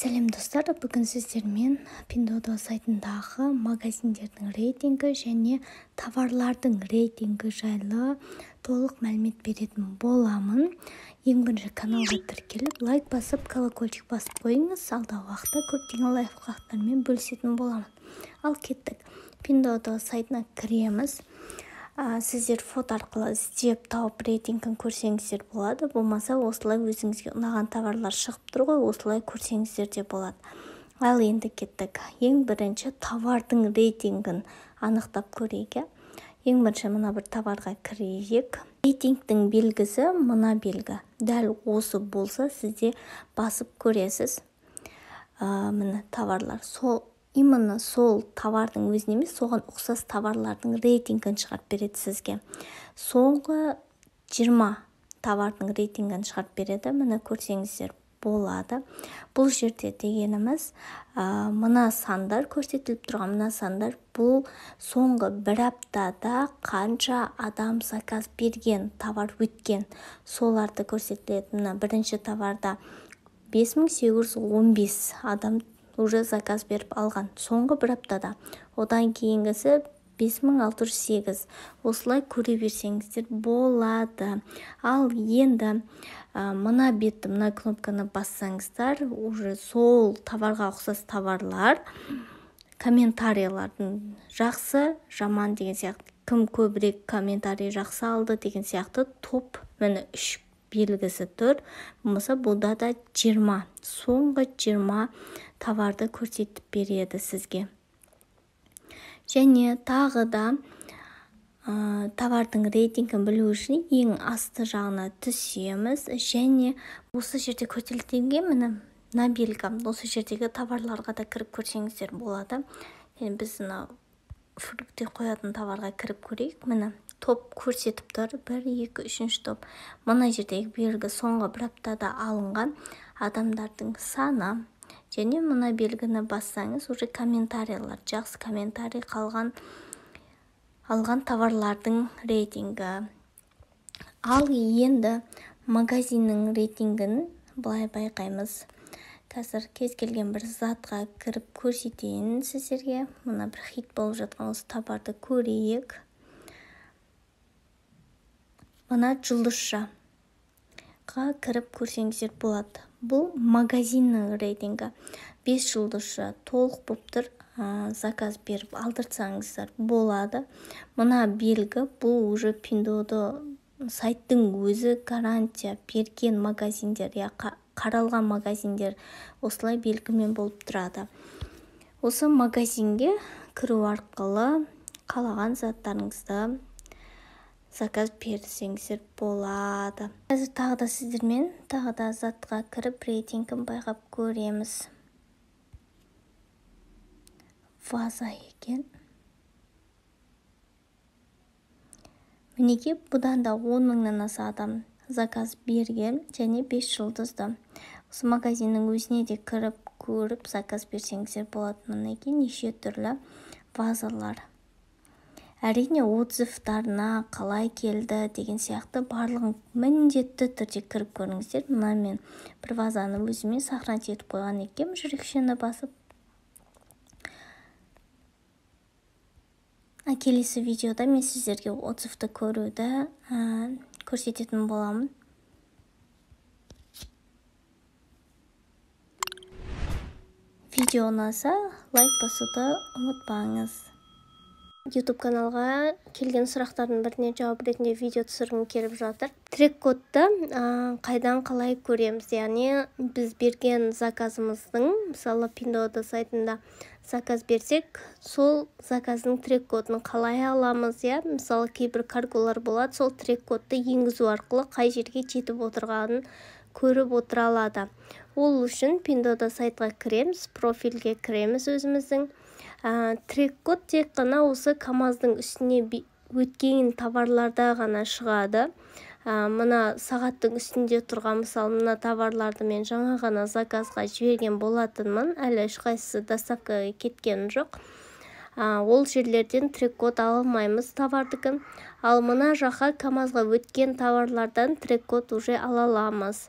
Сәлем достар, бүгін сіздермен Pinduoduo сайтындағы магазиндердің рейтингі және товарлардың рейтингі жайлы толық мәлімет беретін боламын. Ең бірінші каналға тіркеліп, лайк басып, колокольчик басып қойыңыз. Алдағы уақытта көптеген лайфхактармен бөлісетін боламын. Ал кеттік. Pinduoduo сайтына кіреміз. Сіздер фото арқылы іздеп тауып рейтингін көрсеңіздер болады. Болмаса осылай өзіңізге ұнаған товарлар шығып тұр ғой, осылай көрсеңіздер де болады. Ал енді кеттік. Ең бірінші товардың рейтингін анықтап көрейік. Ең бірінші мына бір товарға кірейік. Рейтингтің белгісі мына белгі. Дәл осы болса сізде басып көресіз. Міне товарлар. Сол именно сол товардың өзіне емес, соған ұқсас товарлардың рейтингін шығарып береді сізге. Соңғы 20 товардың рейтингін шығарып береді. Міне көрсеңіздер болады. Бұл жерде дегеніміз, мына сандар көрсетіліп тұрған мына сандар бұл соңғы бір аптада қанша адам заказ берген, товар өткен, соларды көрсетіледі. Мына бірінші товарда 5815 адам уже заказ беріп алған соңғы бір аптада. Одан кейінгісі 5608. Осылай көре берсеңіздер болады. Ал енді мына бетті, мына кнопканы бассаңыздар, уже сол товарға ұқсас товарлар комментарийлардың жақсы, жаман деген сияқты, кім көбірек комментарий жақсы алды деген сияқты топ, міне 3 белгісі тұр. Болмаса бұнда да 20, соңғы 20 товарды көрсетіп береді сізге. Және тағы да товардың рейтингін білу үшін ең асты жағына түсеміз. Және осы жерде көрсетілген міне мына белгі, осы жердегі товарларға да кіріп көрсеңіздер болады. Және біз мына фрукты қоятын товарға кіріп көрейік. Міне топ көрсетіп тұр. 1, 2, 3 топ. Мына жердегі белгі соңғы бір аптада алынған адамдардың саны. Және мына белгіні бассаңыз, уже комментарийлар, жақсы комментарий қалған алған товарлардың рейтингі. Ал енді магазиннің рейтингін былай байқаймыз. Қазір кез келген бір затқа кіріп көрсетейін сіздерге. Мына бір хит болып жатқан осы товарды көрейік. Мына жұлдызшаға кіріп көрсеңіздер болады. Бұл магазиннің рейтингі. 5 жұлдызша толық болып тұр. Заказ беріп алдыртсаңыздар болады. Мына белгі бұл уже Pinduoduo сайттың өзі гарантия берген магазиндер, я қаралған магазиндер осылай белгімен болып тұрады. Осы магазинге кіру арқылы қалаған заттарыңызды заказ берсеңіздер болады. Қазір тағы да сіздермен тағы да затқа кіріп рейтингін байқап көреміз. Ваза екен. Мінекей бұдан да 10 мыңнан аса адам заказ берген және 5 жұлдызды. Осы магазиннің өзіне де кіріп көріп заказ берсеңіздер болады. Мінекей неше түрлі вазалар. Әрине отзывтарына қалай келді деген сияқты барлығын міндетті түрде кіріп көріңіздер. Мына мен бір вазаны өзіме сохранить етіп қойған екенмін, жүрекшені басып. Келесі видеода мен сіздерге отзывты көруді көрсететін боламын. Видео ұнаса лайк басуды ұмытпаңыз. YouTube каналға келген сұрақтардың біріне жауап ретінде видео түсіргім келіп жатыр. Трек-кодты қайдан қалай көреміз? Яғни біз берген заказымыздың, мысалы Pinduoduo сайтында заказ берсек, сол заказдың трек-кодын қалай аламыз, иә? Мысалы кейбір карголар болады, сол трек-кодты енгізу арқылы қай жерге жетіп отырғанын көріп отыра алады. Ол үшін Pinduoduo сайтқа кіреміз, профильге кіреміз өзіміздің. Трек-код тек қана осы КАМАЗдың үстіне өткен товарларда ғана шығады. Мына сағаттың үстінде тұрған, мысалы, мына товарларды мен жаңа ғана заказға жіберген болатынмын, әлі ешқайсысы доставкаға кеткен жоқ. Ол жерлерден трек-код ала алмаймыз товардікін. Ал мына жаққа КАМАЗға өткен товарлардан трек-код уже ала аламыз.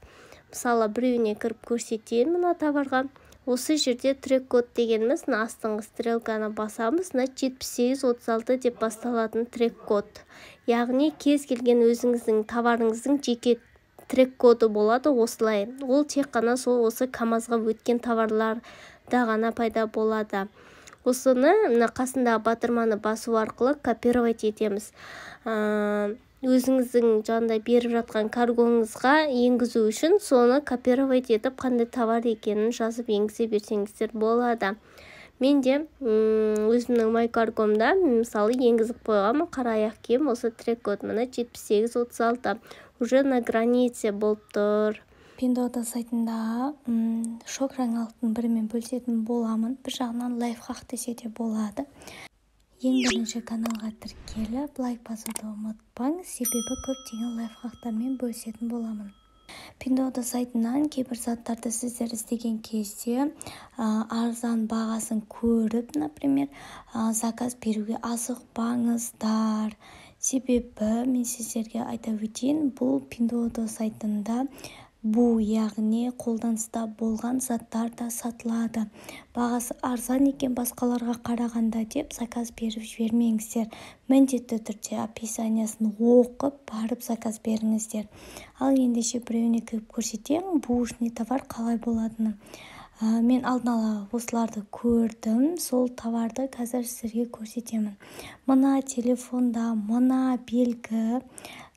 Мысалы, біреуіне кіріп көрсетейін мына товарға. Осы жерде трек-код дегеніміз, мына астыңғы стрелканы басамыз, мына 7836 деп басталатын трек-код. Яғни кез келген өзіңіздің товарыңыздың жеке трек-коды болады осылай. Ол тек қана сол осы КАМАЗға өткен товарларда ғана пайда болады. Осыны мына қасындағы батырманы басу арқылы копировать етеміз. Өзіңіздің жаңағыдай беріп жатқан каргоңызға енгізу үшін соны копировать етіп, қандай товар екенін жазып енгізе берсеңіздер болады. Мен де өзімнің MyCargo-мда, мысалы, енгізіп қойғанмын қара аяқ киім. Осы трек код міне, 7836, уже на границе болып тұр. Пиндуодуо сайтында шок жаңалықтың бірімен бөлісетін боламын. Бір жағынан лайфхак десе де болады. Ең бірінші каналға тіркеліп, лайк басуды ұмытпаңыз, себебі көптеген лайфхактармен бөлісетін боламын. Пиндуодуо сайтынан кейбір заттарды сіздер іздеген кезде, арзан бағасын көріп, например, заказ беруге асықпаңыздар. Себебі мен сіздерге айта өтейін, бұл Пиндуодуо сайтында БУ, яғни қолданыста болған заттар да сатылады. Бағасы арзан екен басқаларға қарағанда деп заказ беріп жібермеңіздер. Міндетті түрде описаниясын оқып барып заказ беріңіздер. Ал ендеше біреуіне кіріп көрсетемін, бушный товар қалай болатынын. Мен алдын ала осыларды көрдім, сол товарды қазір сіздерге көрсетемін. Мына телефонда мына белгі,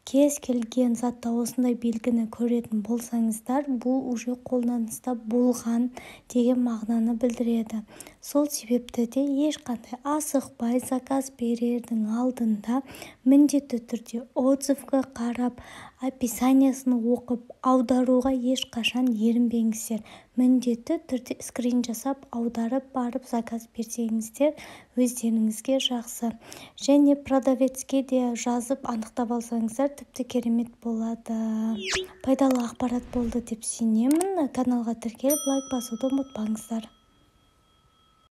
кез келген затта осындай белгіні көретін болсаңыздар, бұл уже қолданыста болған деген мағынаны білдіреді. Сол себепті де ешқандай асықпай заказ берердің алдында міндетті түрде отзывқа қарап, описаниясын оқып, аударуға ешқашан ерінбеңіздер. Міндетті түрде скрин жасап, аударып барып заказ берсеңіздер, өздеріңізге жақсы. Және продавецке де жазып анықтап алсаңыздар, тіпті керемет болады. Пайдалы ақпарат болды деп сенемін. Каналға тіркеліп, лайк басуды ұмытпаңыздар.